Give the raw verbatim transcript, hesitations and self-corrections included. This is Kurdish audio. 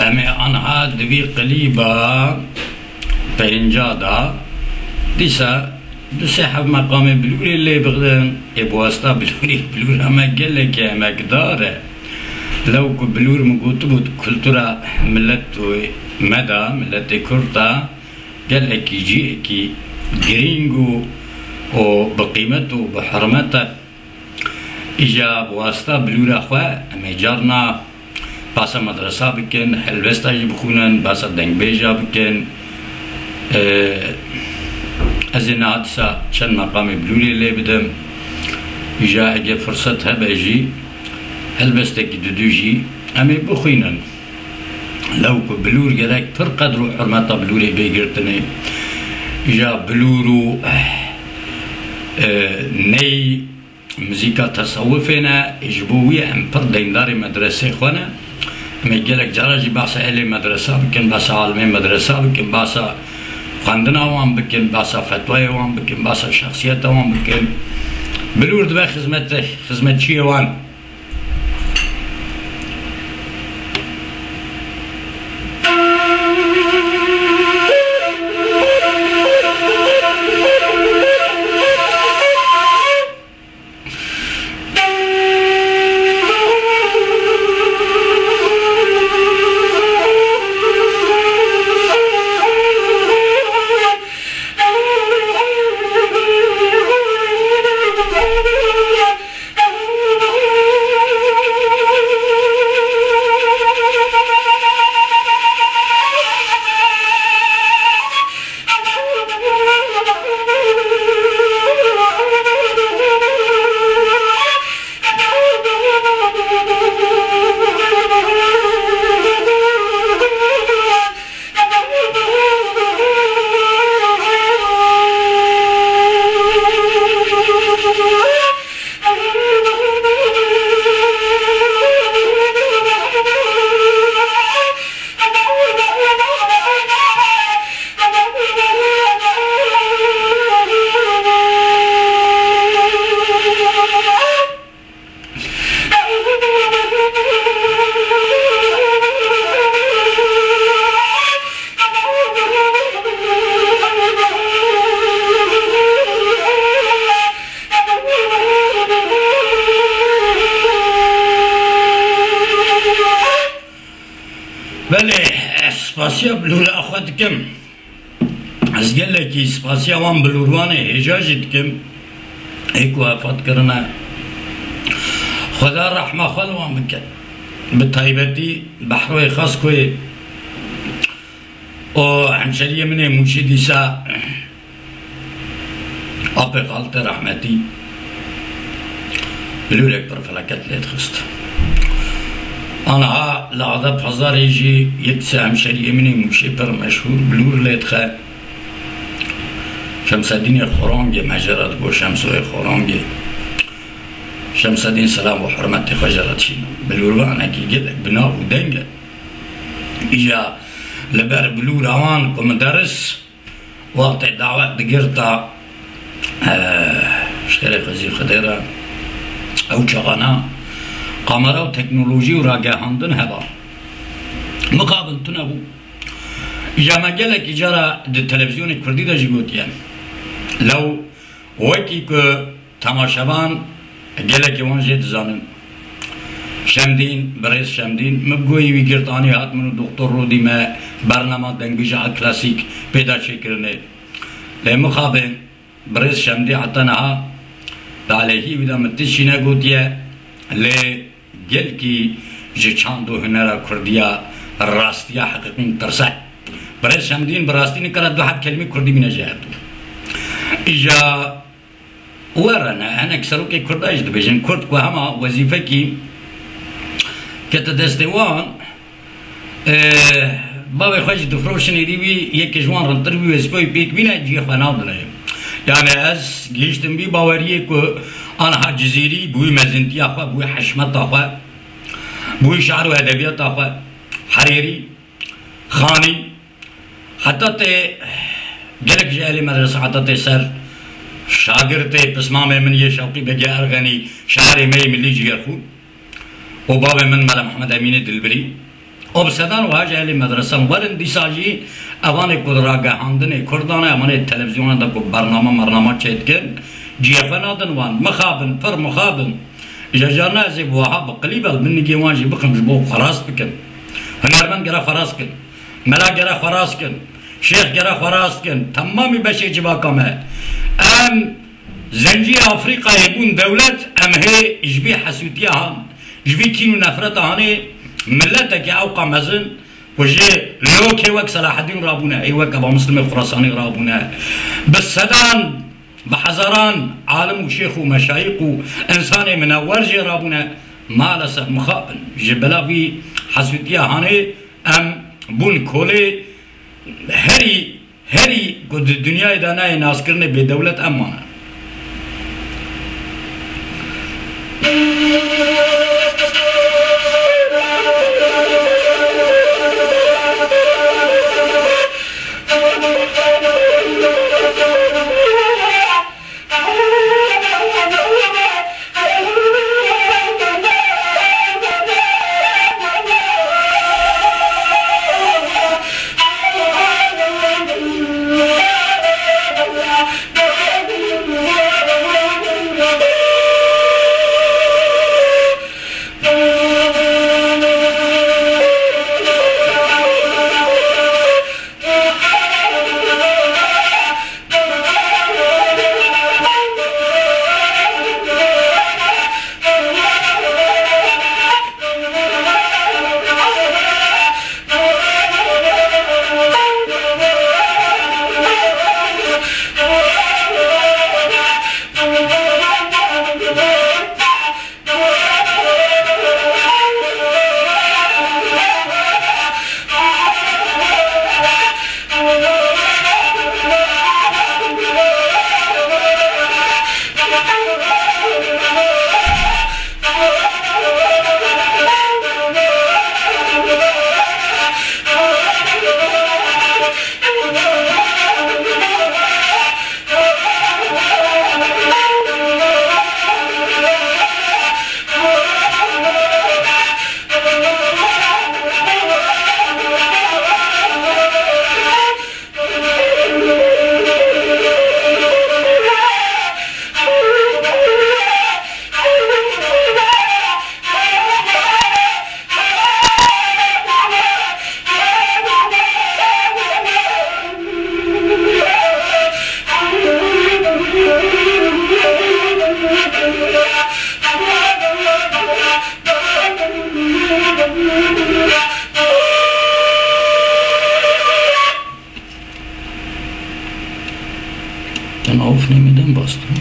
Em ê anha di vî qilîba pênca de dîsa du sê heft meqamê bilûrê lê bixdin. Ê bi wasta bilûrê, bilûra me gelekî emekdar e. Lew ku bilûr min gotibû, di kultura milet û me de, miletê Kurd de gelekî cihekî girîng û, û bi qîmet û bi hurmet e. Îja bi wasta bilûra xwe em ê carna behsa medresa bikin, helbesta jî bixwînin, behsa dengbêja bikin. Ee, ez ê niha dîsa çend meqamê bilûrê lê bidim. Îja ege firsat hebe jî helbestekî didu jî em ê bixwînin. Lew ku bilûr gerek pir qedr û hurmeta bilûrê bê girtinê. Îja bilûr û, e, ney muzîka tesewufê ne, ji bo wî em pir deyndarê medresê xwe ne. Em ê gelek cara jî behsa ehlê medresa bikin, behsa alimê medresa bikin, behsa xwendina wan bikin, behsa fetwayê wan bikin, behsa şexsiyeta wan bikin. Bilûr dibe xizmetê, xizmetçiyê wan. Belê, ez spasiya bilûra xwe dikim. Ez gelekî spasiya wan bilûrvanê hêja jî dikim, ê ku wefat kirine. Xweda rehma xwe li wan bike. Bi taybetî Behroyê Xaskoyê û hemşeriyê min ê Mûşê dîsa apê xaltê rehmetî bilûrek pir felaket lê dixist. Aniha li Ada Pazarê jî yek dîsa hemşeriyê min ê Mûşê pir meşhûr bilûr lê dixe. Şemsedînê Xorangê, me jê re digot Şemsoyê Xorangê. Şemsedîn selam û hurmetê xwe jê re dişînim. Bilûrvanekî gelek bi nav û deng e. Îja li ber bilûra wan ku min deris wextê dawet digirta, eh, ji xêrê xwezî Xwedê re, ew çaxana kamera û teknolojî û ragihandin heba. Mixabin tune bû. Îja me gelekî cara di televîzyonê kurdî de jî gotiye. Lew wekî ku temaşevan gelekî wan jê dizanin. Şemdîn, birêz Şemdîn, min bi goyî wî girt, anî hat min û Doktor Rodî me bernama dengbêja klasîk pê de çêkirinê. Lê mixabin, birêz Şemdî heta niha bi aleyhî wî de min tiştî negotiye, lê gelkî ji çand û hunera kurdiya rastiya heqîqî min tirse. Birêz Şemdîn bi rastî nikare du heb kelimê kurdî bîne ji hevdû. Îja were ne, hinek serokê kurda jî dibêjin, kurd ku hema wezîfekî kete destê wan, Ee, bavê xwe jî difiroşin êdî wî yekê ji wan rintir wî wezîfeyê pêk bîne, cihê xwe nadine. Yani ez gihiştim vî baweriyê ku aniha Cizîrî bi wî mezintiya xwe, bi wî hişmeta xwe, bi wî şiir û edebiyata xwe, Herêrî, Xanî, heta tê gelek ji ehlê medrese heta tê ser şagirtê pismamê min yê Şewqî Begê Erxenî, şairê me yê milî cigerxûn. û bavê min Mela Mihemed Emînê Dilbirî, Û bi sedan wiha jî ehlê medresan werin, dîsa jî evanê ku ragihandinê Kurdan e, evanê televîzyonan de ku bername mernama çêdikin, cihê xwe nadin wan. Mixabin, pir mixabin. Ji carna ez ê bi wiha bi qilî be, li bin nigê wan jî bixim ji bo xweras bikin. Hunermend gere xweras kin. Mela gere xweras kin. Şêx gere xweras kin. Temamî beşê civaka me. Em Zenciyê Afrîkayê bûn dewlet, em hê ji vî hesûtiya han, ji vî kîn û nefreta hanê miletekî ewqa mezin ku ji lewkê wek Selahedîn rabûne, ê wek Eba Muslimê Xurasanî rabûne, bi sedan, bi hezaran alim û şêx û meşayîq û insanê minewer jê rabûne, maalesef mixabin ji bila vî hesûtiya hanê em bûn kolê herî Herî ku di dinyayê de nayê naskirinê bêdewlet em mane. Ten auf nehmeden bastı.